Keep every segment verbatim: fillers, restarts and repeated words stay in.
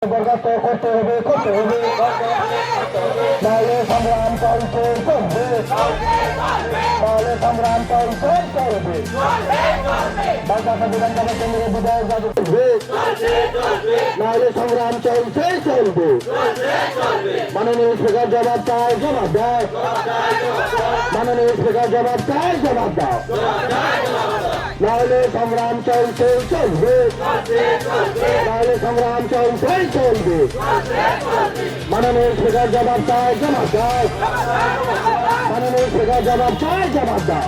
বরখাস্ত করতে হবে, করতে হবে। নাহলে সংগ্রাম চলছে, চলবে। নাহলে সংগ্রাম চলছে, চলবে। বাগদা বিধানসভা কেন্দ্রের বিধায়ক যাদব চলবে। নাহলে সংগ্রাম চলছে, চলবে। মাননীয় স্পিকার জবাব চাই, জবাব দাও। মাননীয় স্পিকার জবাব চাই, জবাব দাও। নাহলে সংগ্রাম চলছে, চলবে। নাহলে সংগ্রাম চলছে, চলবে। মাননীয় স্পিকার জবাব চাই, জবাব দাও। মাননীয় স্পিকার জবাব চাই, জবাব দাও।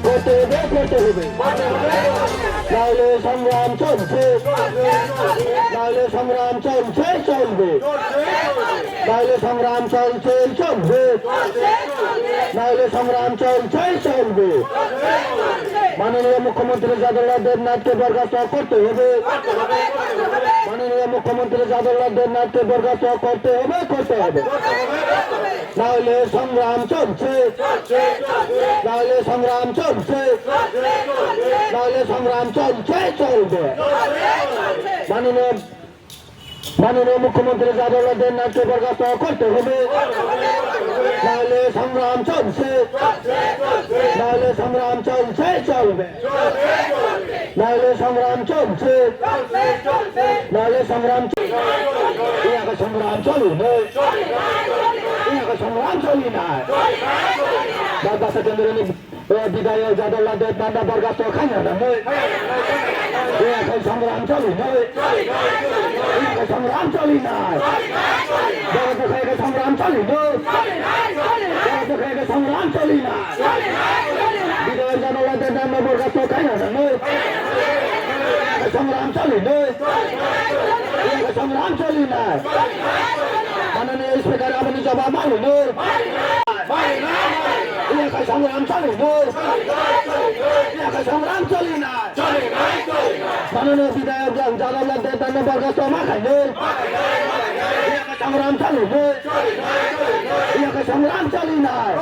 করতে হবে, করতে হবে। নাহলে সংগ্রাম চলছে। নাহলে সংগ্রাম চলছে, চলবে। নাহলে সংগ্রাম চলছে, চলবে। নাহলে সংগ্রাম চলছে, চলবে। মাননীয় মুখ্যমন্ত্রী যাদবলাল দেবনাথকে বরখাস্ত করতে হবে। মাননীয় মুখ্যমন্ত্রী যাদবলাল দেবনাথকে বরখাস্ত করতে হবে, করতে হবে। নাহলে সংগ্রাম চলছে। নাহলে সংগ্রাম চলছে। নাহলে সংগ্রাম চলছে, চলবে। মাননীয়, মাননীয় মুখ্যমন্ত্রী যাদবলাল দেবনাথকে বরখাস্ত করতে হবে। নাহলে সংগ্রাম চলছে। নাহলে সংগ্রাম চলছে, চলবে। নাহলে সংগ্রাম চলছে। নাহলে সংগ্রাম চলছে। ইয়াকে সংগ্রাম চলি নয়। ইয়াকে সংগ্রাম চলি নয়। বাগদা কেন্দ্রের বিধায়ক যাদবলাল দেবনাথ বরখাস্ত খাইয়া না নয়। ইয়াকে সংগ্রাম চলি নয়। ইয়াকে সংগ্রাম চলি নয়। বড় দুঃখে সংগ্রাম চলি নয়। বড় দুঃখে সংগ্রাম চলি নয়। বিধায়ক যাদবলাল দেবনাথ বরখাস্ত খাইয়া না নয়। সংগ্রাম চলি নয়। সংগ্রাম চলি নয়। মাননীয় স্পিকার, আপনি জবাব মারি নয়। সংগ্রাম চলি নয়। সংগ্রাম চলি নয়। মাননীয় বিধায়ক যাদবলাল দেবনাথ বরখাস্ত মাখাই নয়। সংগ্রাম চলি নয়। ইয়াকে সংগ্রাম চলি নয়।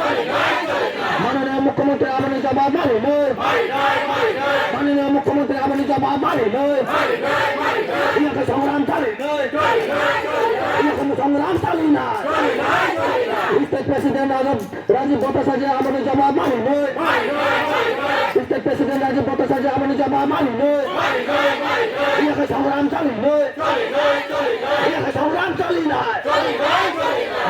মাননীয় মুখ্যমন্ত্রী, আপনি জবাব মারি নয়। মাননীয় মুখ্যমন্ত্রী, আপনি জবাব মারি নয়। ইয়াকে সংগ্রাম চলি নয়। ইয়াকে সংগ্রাম চলি নয়। স্টেট প্রেসিডেন্ট রাজীব, রাজীব ভট্টাচার্য, আপনি জবাব মারি নয়। স্টেট প্রেসিডেন্ট রাজীব ভট্টাচার্য, আপনি জবাব মারি নয়। ইয়াকে সংগ্রাম চলি নয়। ইয়াকে সংগ্রাম চলি নয়।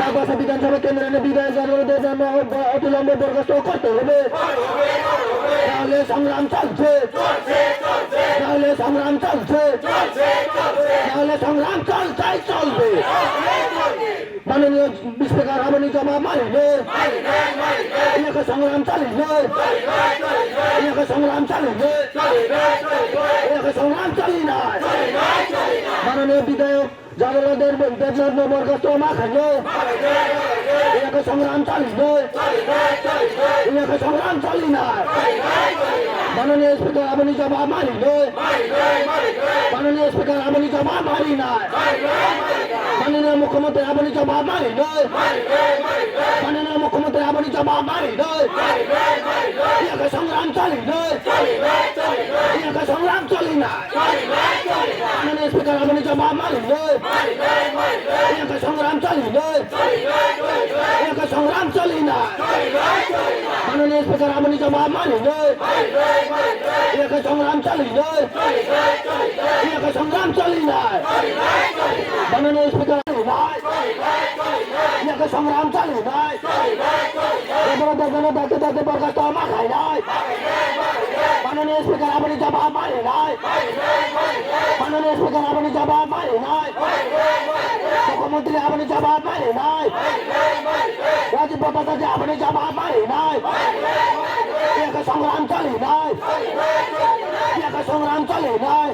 বাগবাসা বিধানসভা কেন্দ্রের বিধায়ক যাদবলাল দেবনাথ অবিলম্বে বরখাস্ত করতে হবে। নাহলে সংগ্রাম চলছে। নাহলে সংগ্রাম চলছে। নাহলে সংগ্রাম চলছে, চলবে। মাননীয় স্পিকার, আপনি জবাব মারি নয়। ইয়াকে সংগ্রাম চলি নয়। ইয়াকে সংগ্রাম চলি নয়। ইয়াকে সংগ্রাম চলি নয়। মাননীয় বিধায়ক যাদবলাল দেবনাথ বরখাস্ত মাখাই নয়। ইয়াকে সংগ্রাম চলি নয়। ইয়াকে সংগ্রাম চলি নয়। মাননীয় স্পিকার, আপনি জবাব মারি নয়। মাননীয় স্পিকার, আপনি জবাব মারি নয়। মাননীয় মুখ্যমন্ত্রী, আপনি জবাব মারি নয়। মাননীয় মুখ্যমন্ত্রী, আপনি জবাব মারি নয়। ইয়াকে সংগ্রাম চলি নয়। ইয়াকে সংগ্রাম চলি নয়। মাননীয় স্পিকার, আপনি জবাব মারি নয়। ইয়াকে সংগ্রাম চলি নয়। ইয়াকে সংগ্রাম চলি নয়। মাননীয় স্পিকার, আপনি জবাব মারি নয়। ইয়াকে সংগ্রাম চলি নয়। ইয়াকে সংগ্রাম চলি নয়। মাননীয় স্পিকার, ইয়াকে সংগ্রাম চলি নয়। এবারে দেখবেন, দেখতে দেখতে বরখাস্ত মাখাই নাই। মাননীয় স্পিকার, আপনি জবাব মারি নাই। মাননীয় স্পিকার, আপনি জবাব মারি নাই। মুখ্যমন্ত্রী, আপনি জবাব মারি নাই। রাজীব ভট্টাচার্য, আপনি জবাব মারি নাই। ইয়াকে সংগ্রাম চলি নাই। ইয়াকে সংগ্রাম চলি নাই।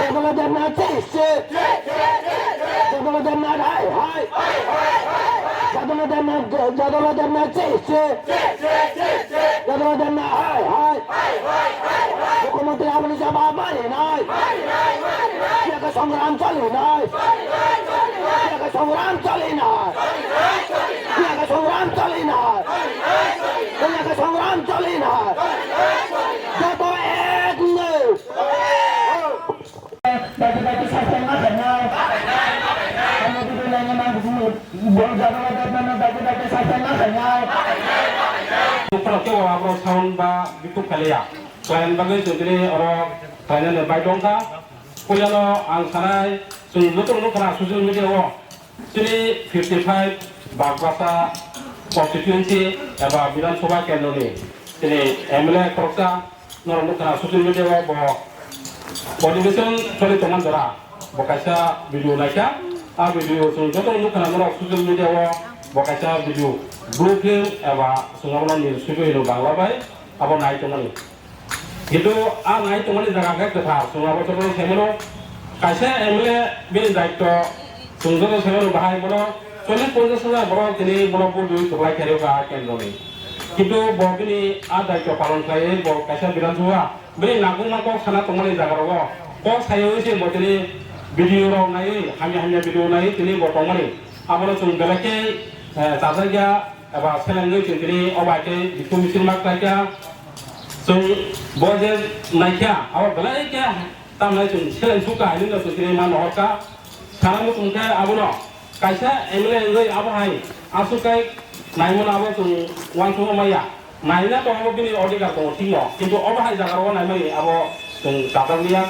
যাদবলাল দেবনাথ চেয়েছে। যাদবলাল দেবনাথ হায় হায়। যাদবলাল দেবনাথ, যাদবলাল দেবনাথ চেয়েছে। যাদবলাল দেবনাথ হায় হায়। মুখ্যমন্ত্রী, আপনি জবাব মারি নাই। ইয়াকে সংগ্রাম চলি নাই। ইয়াকে সংগ্রাম চলি নাই। ইয়াকে সংগ্রাম চলি নাই। ইয়াকে সংগ্রাম চলি নাই। যত এক নেই। বাকি বাকি স্বাস্থ্য Nukphano kebo aborok sound ba bikhuk khailiya. Khlaina bagwi chwng tini oro khlainani bai tongkha. Puilano ang sanai, chwng joto nukha social media o chini fifty five Bagbasa constituency eba Bidhan Sabha kendroni chini M L A khoroksa norok nukha social media o bo odibison choli tongma jora bo kaisa video naikha. A video chwng joto nukha norok social media o bo kaisa video blue film eba chwng abono nil suibo hino Bangla bai abo nai tongmani. Kintu a nai tongmani jaga khe kwthar, chwng abo jotono sai mano. Kaisa M L A bini daityo chwng joto sai mano bahai bono chollish ponchash hajar borok tini bono vote rwi kwplai khairokha a kendroni. Kintu bo bini a daityo palon khlaiwi bo kaisa Bidhan Sabha bini nangkukma kok sana tongmani jaga rogo kok sayawi se bo tini video rok naiwi hamya hamya video naiwi tini bo tongmani. Abono chwng belai khe, eh, chajakya eba selengwi chwng tini o bai khe bikhu misil ma khlaikha. Chwng bo je naikha, abo belai khe tamnai chwng seleng sukha hinwi no chwng tini ma nohorkha. Sana muchung khe abono kaisa M L A wngwi abo hai aswk khe naimano abo chwng uansukma maya. Naina tongo bini odhikar tongo thikno, kintu obo hai jaga rogo naimani abo chwng chajakliya.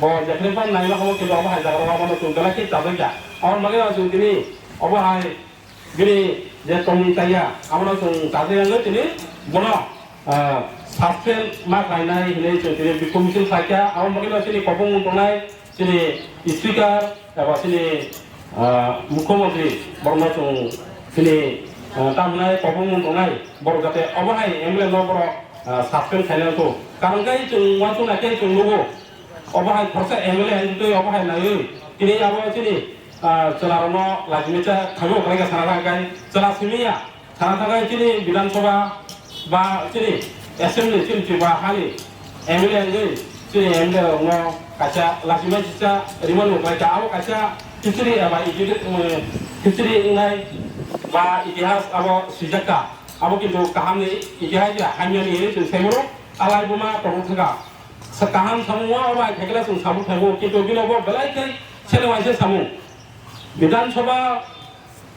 Bo jephre phano naina hwngo kintu obo hai jaga rogo abono chwng belai khe chajakya. Aboni bagwi no chwng tini obo hai bini je tongmung chaya, abono chwng chajagwi tini bono, ah, suspend ma khlainai hinwi chwng tini bikhu misil khlaikha. Aboni bagwino chini kopung tongnai chini speaker eba chini, ah, mukhyamantri borokno chwng chini, ah, tamhinai kopung tongnai borok jate obo hai M L A no borok, ah, suspend khainai wngkhu. Karon khe chwng uansuknai khe chwng nugo. Obo hai khoroksa M L A hai twi obo hai naiwi tini abo chini, ah, chwlarokno lachimecha khaio kwlaikha sana thangkhe chwla simiya sana thangkhe chini Bidhan Sabha ba chini assembly chini Tripura hani M L A wngwi chini M L A rokno kaisa lachimecha rimani kwlaikha abo kaisa history eba iti-, um, history wngnai ba itihas abo swijakha abo kintu kahamni itihas ya hamyani hinwi chwng saimano alai buma tongthwkha. Sa kaham samung o bai khaikhe chwng sabuk thaibo, kintu bino bo belai khe sene waise samung. Bidhan Sabha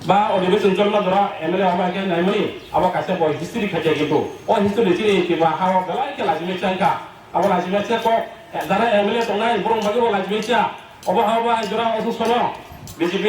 ba odibechon cholma jora M L A o bai khe naimani abo kaisa bo history khaikhe, kintu o history chini kiba ha o belai khe lachimai changkha. Abo lachimai se kok jara M L A tongnai borok bagwi bo lachimai cha. Obo ha obo hai jora osu sono B J P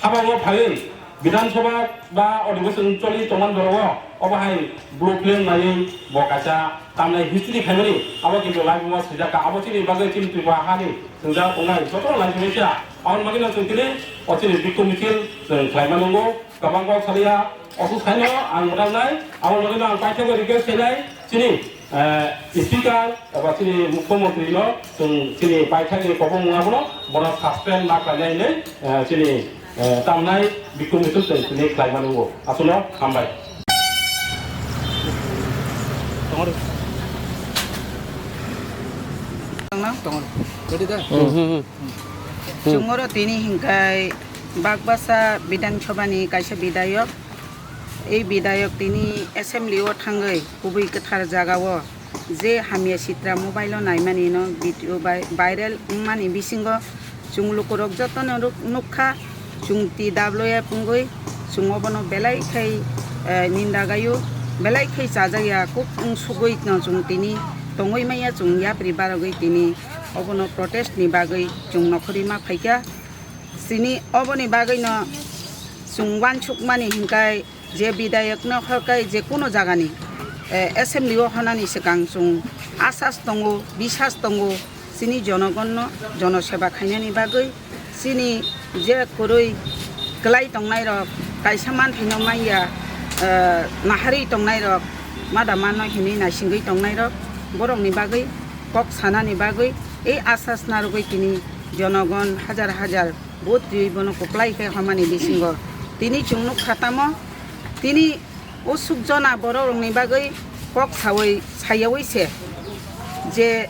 habang o phaiwi Bidhan Sabha ba odibechon choli tongmani jora o obo hai blue film naiwi bo kaisa tamnai history khaimani abo kintu laibuma swijak kha. Abo chini bagwi chini Tripura hani swngjak tongnai joto laibuma cha. Aboni bagwi no chwng tini o chini bikhu misil chwng khlaima nungo. Kwbang kok saliya, osu saino ang mwtaknai, abo bagwino ang paithakgo request khainai, chini, eh, speaker eba chini mukhyamantri no chwng chini paithakni kopomung abono bono suspend ma khlainai hinwi, eh, chini, eh, tamnai bikhu misil chwng tini khlaima nungo. Aswkno hambai. Tongo. Tongo. Ready da? Hmm, hmm, hmm. Chwng oro tini hinkhai Bagbasa Bidhan Sabha ni kaisa bidayok. Ei bidayok tini assembly o thangwi kubui kwthar jaga o je hamya sitra mobile o naimani no video bai-, viral wngmani bisingo chwng lukurok jotono nuk-, nukha. Chwng T W F wngwi chwng obono belai khai, eh, ninda gaio, belai khai chajakya kuk wngsugwi no chwng tini tongwi manya chwng yapri barogwi tini obono protest ni bagwi chwng nokhorwi ma phaikha. Chini oboni bagwino chwng uansukmani hinkhai je bidayokno horkhai je kuno jagani, eh, assembly o honani swkang chwng asas tongo, bisas tongo chini jonogonno jonoseba khainani bagwi, chini je kwrwi kwlai tongnairok, kaisa manthaino manya, eh, naharwi tongnairok, madamano hinwi naisingwi tongnairok, borokni bagwi kok sanani bagwi ei asas narwgwi tini jonogon hajar hajar vote riwi bono kwplai khe homani bisingo. Tini chwng nukha tamo, tini usuk jona borok rokni bagwi kok sawi, sayawi se je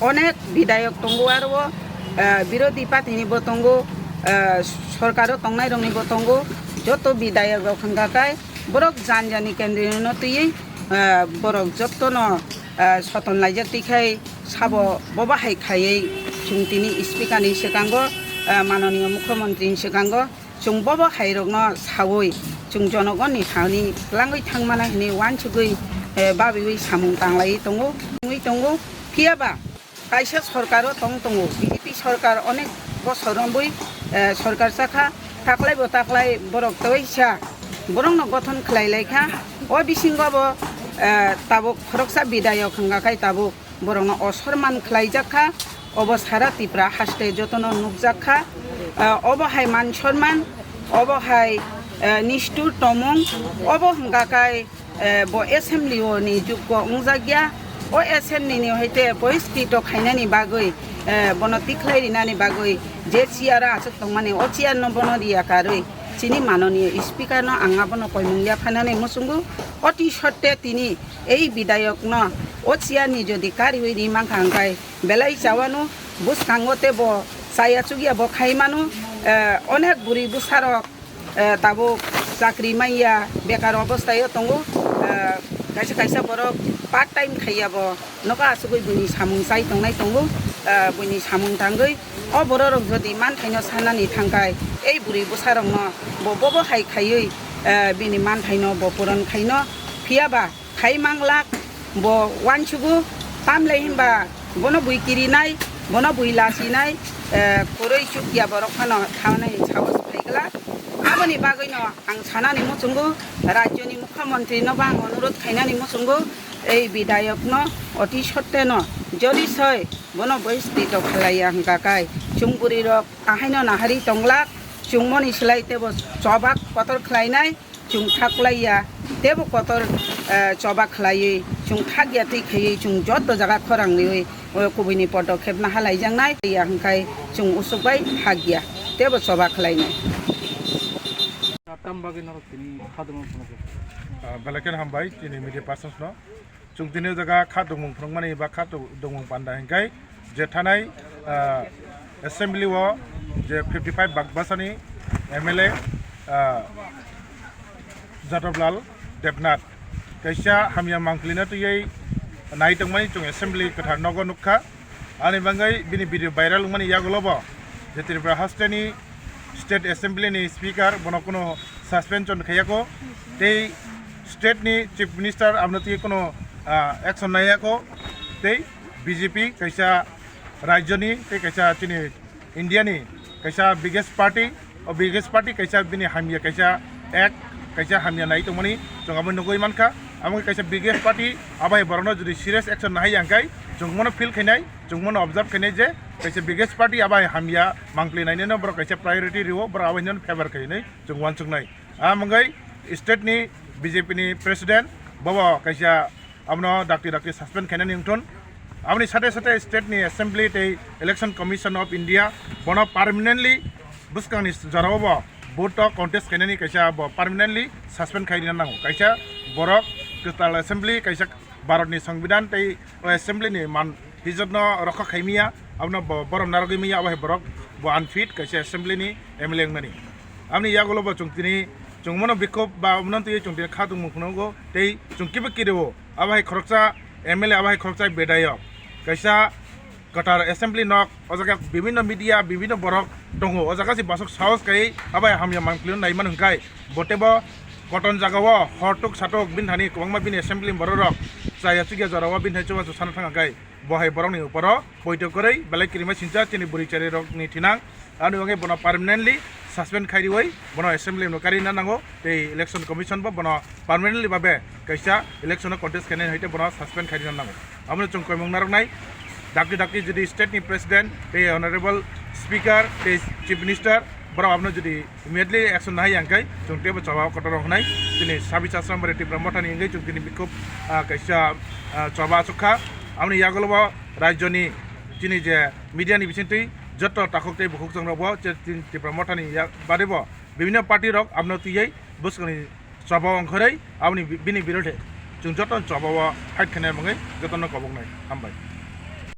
onek bidayok tongo aro, eh, birodhi party ni bo tongo, eh, sorkaro tongnai rokni bo tongo, joto bidayok rok hwnka khe borok jani jani kendri no twiwi, eh, borok jotono, eh, soton laijak twi khai sabo bobo hai khaiwi Chwng tini Speaker ni swkango, eh, Mananiya Mukhyamantri ni swkango chwng bobo hai rokno sawi chwng jonogonni thani twlangwi thangmana hinwi uansugwi, eh, babiwi samung tanglaiwi tongo, wngwi tongo. Phiya ba kaisa sorkar o tong tongo, B J P sorkar onek bosor romwi, eh, sorkar chakha, taklai bo taklai borok twisa borokno gothon khlai laikha. O bisingo bo, eh, tabuk khoroksa bidayok hwnga khai tabuk borokno osorman khlaijak kha, obo sara Tripura haste jotono nukjak kha. Ah, obo hai man sorman, obo hai, eh, nistur tomung, obo hwnka kai, eh, bo assembly o ni jukgo wngjak ya. O assembly ni hai te boyes tito khainani bagwi, eh, bono tikhlai rinani bagwi je chair o achuk tongmani, o chair no bono riya karwi chini mananiya speaker no ang abono koimung ya phanani muchungo. Oti sotte tini ei bidayok no o chair ni jodi kariwi ri mankha hwnkhe belai chawano, bwskango tei bo chaya chukya bo khai mano. Eh, onek bwrwi bwsarok, eh, tabuk chakri manya bekar obostai o tongo. Eh, kaisa kaisa borok part time khaiya bo nogo achugwi buini samung chai tongnai tongo. Eh, buini samung tangwi o bororok jodi manthaino sanani thangkhai, ei bwrwi bwsarokno bo bobo hai khaiwi, eh, bini manthaino bo puron khaino. Phiya ba khai manglak, bo uansugo, tamle hinba bono bui kirinai, bono bui lasinai, eh, kwrwi chukya borok phano thanai sahos phaiglak. Aboni bagwino ang sanani muchungo, rajyoni mukhyamantri no bo ang onurodh khainani muchungo, ei bidayok no oti sotte no jodi soi bono boyes tito khlaiya hwnkha kai chwng bwrwi rok ahaino nahari tonglak, chwngmoni slai tebo chobak kotor khlainai. Chwng thaklaiya, tebo kotor, eh, choba khlaiwi, chwng thakya twi khaiwi, chwng joto jaga khorang riwi, o kubuini podokhep naha laijaknai ya hwnkhai chwng usuk bai thakya, tebo choba khlainai. Tam bagwi norok tini khadwng phunukgo. Ah, belai kheno hambai chini media persons no. Chwng tini o jaga kha dongmung phunukmani ba kha to-, dongmung panda hinkhe je thanai, ah, assembly o je fifty five bakbasani M L A, ah, Jadab Lal Debnath kaisa hamya mangpili no twiwi nai tongmani chwng assembly kwthar nogo nukha. Ani bagwi bini video viral wngmani yagulo bo je Tripura hasteni State Assembly ni Speaker bono kuno suspension khaiyako tei state ni Chief Minister abono twi kuno, ah, action naiyako tei B J P kaisa rajyoni tei kaisa chini India ni kaisa biggest party, o biggest party kaisa bini hamya kaisa act kaisa hamya nai tongmani chwng abo nugwi mankha. Abo kaisa biggest party, abo hai borokno jodi serious action nahai ya hwnkhe chwng bono feel khainai, chwng bono observe khainai je kaisa biggest party abo hai hamya mangpili nainai no borok kaisa priority rio, borok abo hino favor khainai chwng uansuknai. Amo wngwi state ni B J P ni president bobo kaisa abono dakti dakti suspend khainani wngthun. Aboni sate sate state ni assembly tei election commission of India bono permanently bwskangni jorao bo vote o contest khainani kaisa bo permanently suspend khai rina nango. Kaisa borok kwtal assembly, kaisa Bharat ni Songbidan tei o assembly ni man hijat no rokha khaimiya, abono bo borom narwgwi manya, abo hai borok bo unfit kaisa assembly ni M L A wngnani. Aboni yagulo bo chwng tini chwng bono bikhop ba abono twi chwng tini kha tongmung phunukgo tei chwng kiba kirio abo hai khoroksa M L A, abo hai khoroksa bedayok kaisa kwthar assembly nok, o jaga bibinno media, bibinno borok tongo, o jaga se basuk sahos khai abo hai hamya mangpili naimano hwnkhe bo teibo koton jagao hortuk satuk bini thani kwbangma bini assembly borok rok chaya chukya jorao bini thani chubachu sana thang khe bo hai borokni uporo poito kwrwi belai kirima sincha chini bwrwi chari rokni thinang. Ani bagwi bono permanently suspend khai riwi bono assembly no karina nango tei election commission bo bono permanently babe kaisa election o contest khainai hai tei bono suspend khairina nango. Abono chwng koimung narwknai, dakti dakti jodi state ni president tei honorable speaker tei chief minister borok abono jodi immediately action nahai ya hwnkhe chwng teibo choba kotor rok hwnai. Chini sabis asram bai Tipra Motha ni hwnkhe chwng tini bikhub, ah, kaisa, ah, choba aswk kha. Aboni yagulo bo rajyo ni chini je media ni bisingtwi joto takhuk tei bukhuk chwng rok bo che-, chini Tipra Motha ni ya-, bade bo bibinno party rok abono twiwi bwskangni choba ongkhorwi aboni bi-, bini birodhe chwng joto choba o fight khainai bagwi jotono koboknai. Hambai.